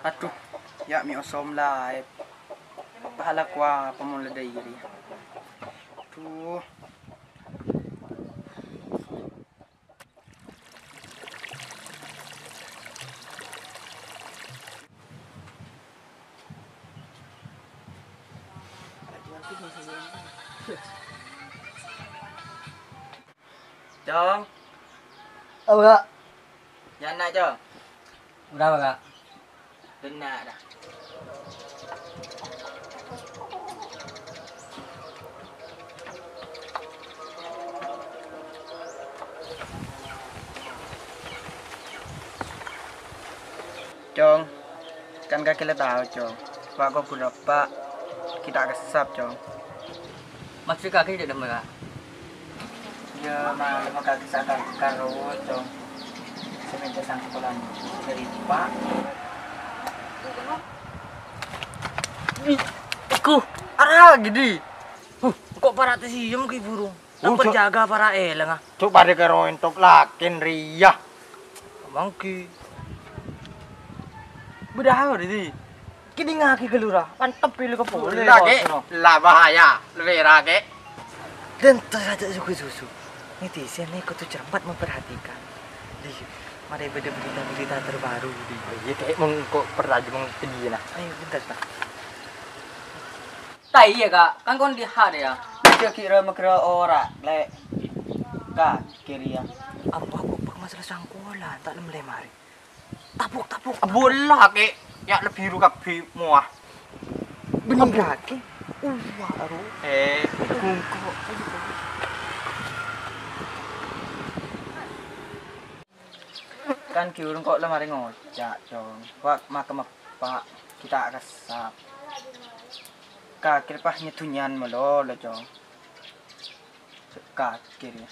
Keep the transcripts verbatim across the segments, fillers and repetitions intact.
Adhu, ya' mè' osom laèp. Pahala kowa pamola dhâri. Adhu. Cong. Apa, Kak? Nyana, Cong. Berapa, Kak? Denna', dah. Cong, kan kakè la tao, Cong. Wa' kobhurrâ eppa' ghi' ta' kessap, Cong. Maksud kakè jhâ' dâmma, Kak? Iyâ, malem kakè sakar-karo, Cong. Sè mènta sangkolan dhâri eppa'. Ih, aku, ara ghi' dhi. Huh, kok para' tèsèyom ghi' burung? Nang Oh, Cok. Penjaga para' èlang, ah. Cok, padâ karo èntok lakèn rèya. Mangghi. Bâdâ apa, Didi? Kèdingngaghi ghâllu ra, mantep pilih ka polè. Lah, Kè. Lah, bahaya. Lebih ra, Kè. Dânto sajâ susu-susu. Netizen nè kodhu cermat memperhatikan. Di, marè bâdâ berita-berita terbaru, di. Oh, iyâ, Kè, mon kok pertajam ke dia, nah. Ayo, bentar, Pak. Ta' iyâ, Kak. Kan kon di ha' rèya. Jâ' ghi' rè-maghârâ ora, Lè'. Kakè rèya. Apa kok bâk masalah sangkolan, ta' lem-lem arè. Tapuk, tapuk, tapuk. Bola, Kè. Ya, lebbi ru kabbhi mowa. Bening kakè. Uwa, aro. Eh, bungko. Kan ghi' urung kok la marè ngoca', Cong. Wa' makè meppa', ghi' ta' kessap. Kakè pas nyedunyan malolo, Cong. Kakè rèya.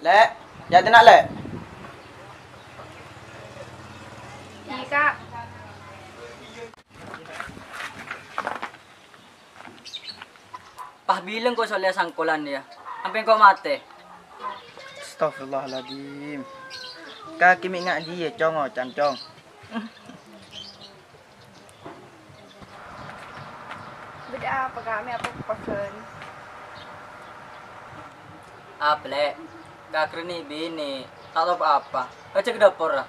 Lè', yâ' dinna', Lè'. Iyâ, Kak. Pas bilâng ko' solèya sangkolan, yâ. Sampè' ko' matè. Astagfirullahaladzim. Kakè mè' nga' diyâ, Cong, ocan, Cong. Bâdâ apa, Kak? Mè' apa pagghun? Apa, Lè'? Kakè rèya nè' binè', ta' tao pa-apa. Ajâ' ka dâpor, ra.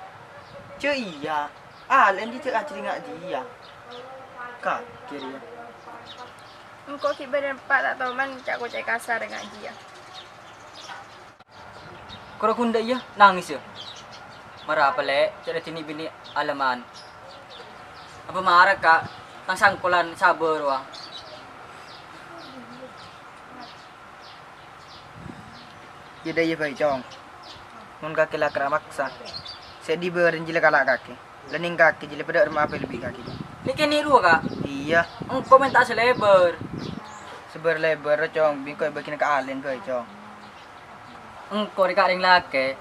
Jâ' iyâ. Alè'en jâ' ajhâri nga' diyâ. Kakè rèya. Engko' ghi' bâdâ empa' ta' toman ca'-koca' kasar nga' diyâ. Karo ghun dâ' iyâ nangès, yâ. Mara apa, Lè'? Ca'na dinna' binè' aleman. Apa mara, Kak? Tang sangkolan sabâ rowa. Yâ dâ' iyâ bhâi, Cong. Mon kakè la kèra maksa, sè dibârâ jiyâ la kala' kakè. La nèng kakè jiyâ la padâ rèma apa lebbi kakè, Cong. Nèkè nèro, Kak? Iyâ. Engko' mènta sè lèbâr. Sè bâr-lèbâr, Cong. Bi' engko' èbâgiyâna ka alè'en bhâi, Cong. Engko' rè ka' rèng lakè'.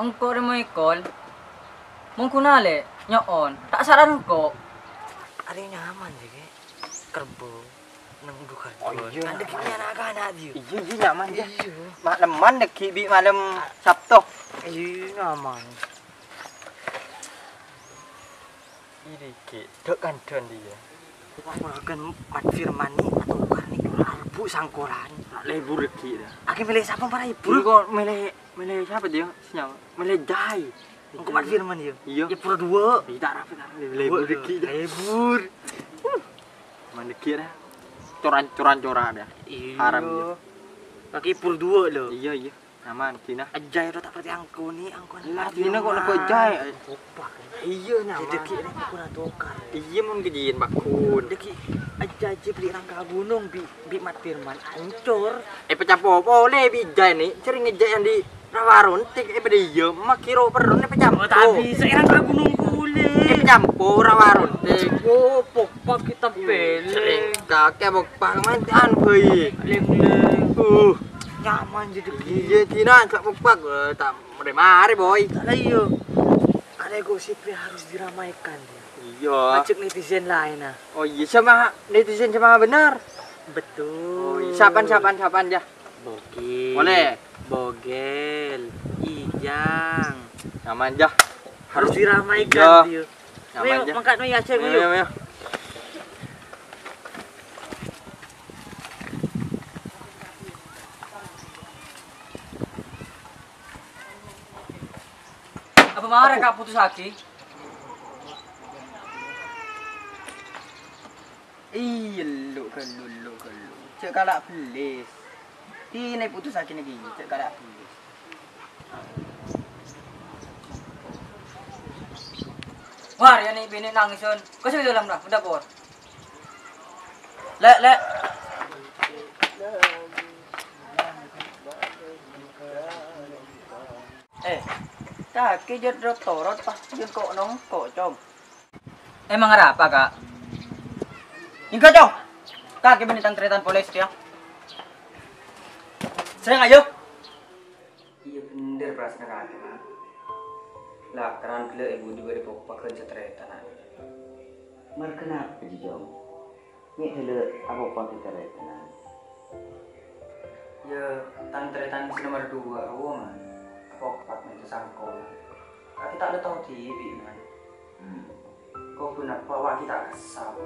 Engko' rè moèkol. Mon ghun alè', nyo'on. Ta' saran engko'. Arè nyaman, yâ, Kè. Kerbau. Neng du kerbau. Oh, iyâ, nyaman. Kan dâgghi' ana'-ana', yâ. Iyâ, iyâ, nyaman, yâ. Iyâ. Maleman dâgghi' bi' malem Sabto. Iyâ, nyaman. Iri, Kè. Dâ' kandhâ diyâ. Wah, kan Mat Firman nè, atokar nè, ora rebbhu' sangkolan. Lèbur ghi' dâ. Akè mèlè sapa para ibu? Engko' mèlè, mèlè sapa diyâ? Sè nyawa. Mèlè Jai. Engko' Mat Firman, yâ? Iyâ. Yâ, pura duwâ'. Iyâ, ta' rapi, ta' rapi. Lèbur ghi' dâ. Lèbur. Mandeggi dâ. Coran-coran cora' dâ. Iyâ. Haram, iyâ. Kakè pura duwâ', lho. Iyâ, iyâ. Nyaman, Dina. Ejjhâ' rowa ta' patè angkona, angkona. Lah, Dina kok lebbi ejjhâ'? Iyâ, nyaman. Iyâ, mon kejjhâ' bâkun. Dâgghi' ejjhâ' jiyâ bâli' rangka ghunong bi', bi' Mat Firman ancor. Èpacampo polè bi' ejjhâ' nè, jhâreng ejjhâ' andi' rawa rontek, è bâdâ iyâ, makkè ro perrona èpacampo. Oh, ta' bisa, è rangka ghunong polè. Èpacampo rawa rontek. Oh, pokpa kita peleng. Jhâreng kakè pokpa, mantan, boy. Leng-leng. Uh. Nyaman jadi. Iyâ, Dina, gak pokpa, eh, ta' marè-marè, boy. Lah iyâ. Ada gosip yang harus diramaikan, ya. Iyâ. Ajak netizen lain, nah. Oh iyâ, sapa netizen sapa bhender? Betul. Oh iyâ, sapa, sapa, sapa, ya? Bogel. Boleh. Bogel. Ijang. Nyaman, ya. Harus diramaikan, iyâ. Nyaman, ya. Ayo, mangkat, ayo, Aceh, ayo, ayo. Ayo, ayo. Apa marè, Kak, putussaghi? Iyâ, lo', ghâllu, lo', ghâllu. Jhâ' kala' bellis. Dina putussaghi nèka, jhâ' kala' bellis. Wah, ya nè binè' nangèsan. Kosè dalam lah, udah, Por. Lè', Lè'. Eh, kakè jhât ro-torot, pas jhâ' ko'-nongko', Cong. Emang ada apa, Kak? Èngghâ, Cong. Kakè bânnè tan-tarètan polè satèya. Sèyang, ayo. Iyâ, bhender parasana kakè, Man. Lakaran ghellâ' è budi bâdâ pokpa ghân satarètan. Marghâ napa, jiyâ, Cong? Mè' ghellâ' apopa kita rè, tenan. Yâ, tan-tarètan sè nomer dua rowa, Man. Apopa mènta sangkolan. Kakè ta' la tao dhibi', Man. Hmm. Kobhuna apa awak kita' kassa'.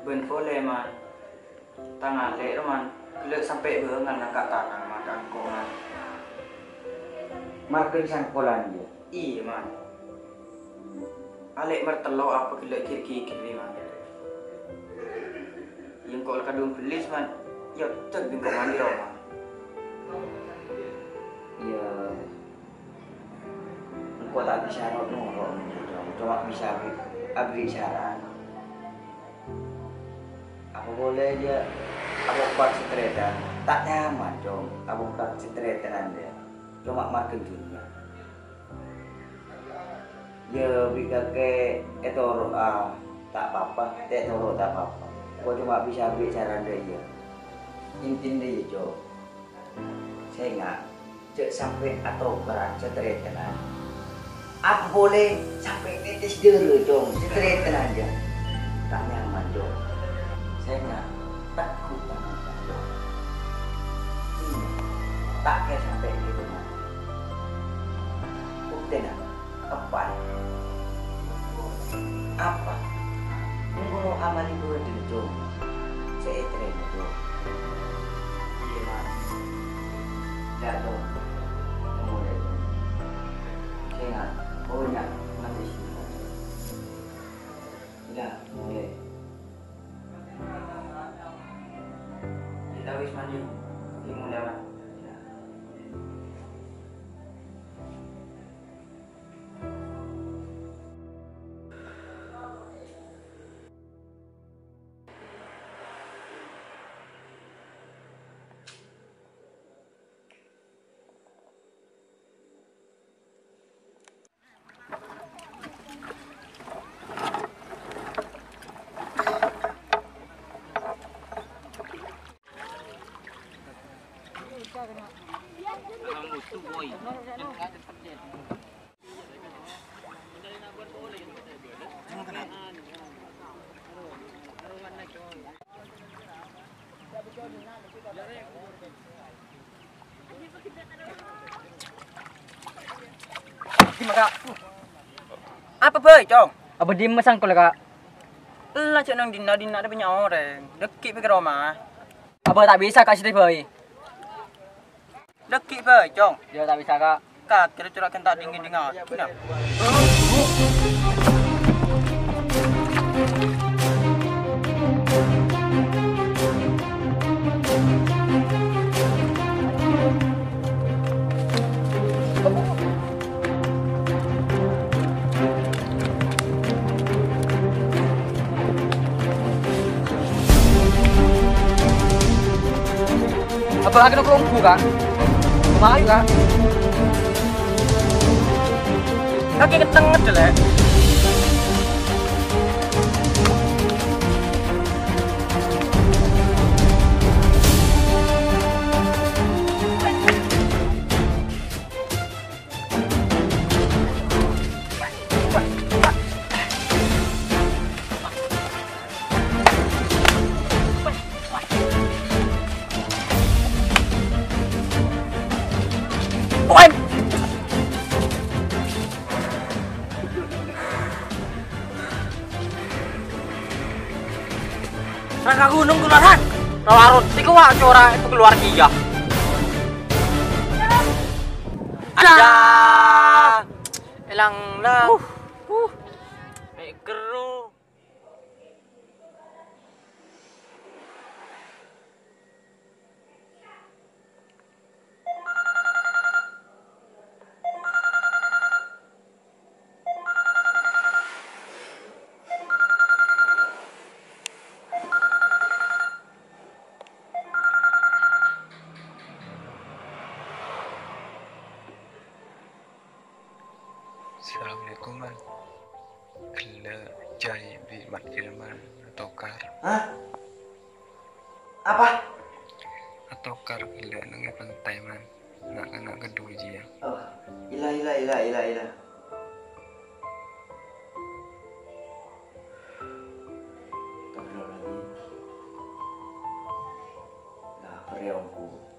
Bân polè, Man. Tang alè' rowa, Man, ghellâ' sampè' bângal ngangka' tanang, Man, ka engko', Man. Marghâ sangkolan, yâ? Iyâ, Man. Alè' martello' apa ghellâ' gir-gigir rè, Man. Yâ, engko' la kadhung bellis, Man. Yâ, dâddhi engko', Man, iyâ, Man. Iyâ. Engko' ta' bisa ro'-noro', Cong. Coma bisa abri, abri saran. Apa polè jâ' apopa satarètan? Ta' nyaman, Cong. Apopa satarètan, yâ. Coma marghâ dhunnya. Yâ, bi' kakè ètoro'a ta' pa-apa, ta' ètoro' ta' pa-apa. Engko' coma bisa abri saran rè, yâ. Intina, yâ, Cong. Sènga', jâ' sampè' atokaran satarètanan. Apa polè sampè' nètès dârâ, Cong, satarètanan, yâ. Ta' nyaman, Cong. Sènga', tegghu' tangan, Cong. Iyâ, ta' kèra sampè' ghâllu, Man. Buktèna, Apa? Apa? Engko' amalè bâdâ, Cong, sè ètarèma, Cong. Iyâ, Man. Yâ, Cong. Molè, Cong. Sènga', bânnya' nangès, Cong. Yâ, molè. Kita wis mandi. Ki molè, Man. Yâ. Dimma, Kak? Apa bhâi, Cong? Apa dimma sangkolla, Kak? Ella, jhâ' nang dinna'-dinna' bânnya' orèng. Dâgghi' bhâi ka roma. Apa ta' bisa, Kak, sè bhâi? Dâgghi' bhâi, Cong. Yâ, ta' bisa, Kak. Kakè cora' kan ta' dingin-dingin. Guna. Bâ'na kèng nongkrong, Kak. Ayo, Kak. Kakè kenceng, Lè'. Rangka ghunong keluaran. Rawa roti ku wa' cora' èpakalowar kèya. Ada. Èlang-lang. Uh, uh. Mè' gerru. Assalamualaikum, Man. Ghellâ' jhâ' bi' Mat Firman atokar. Hah? Apa? Atokar ghellâ' neng è pèntè, Man. Na'-kana' ghâdhuwâ jiyâ. Oh, ila, ila, ila, ila, ila. Astagfirullahaladzim. Lapar ya, Omku.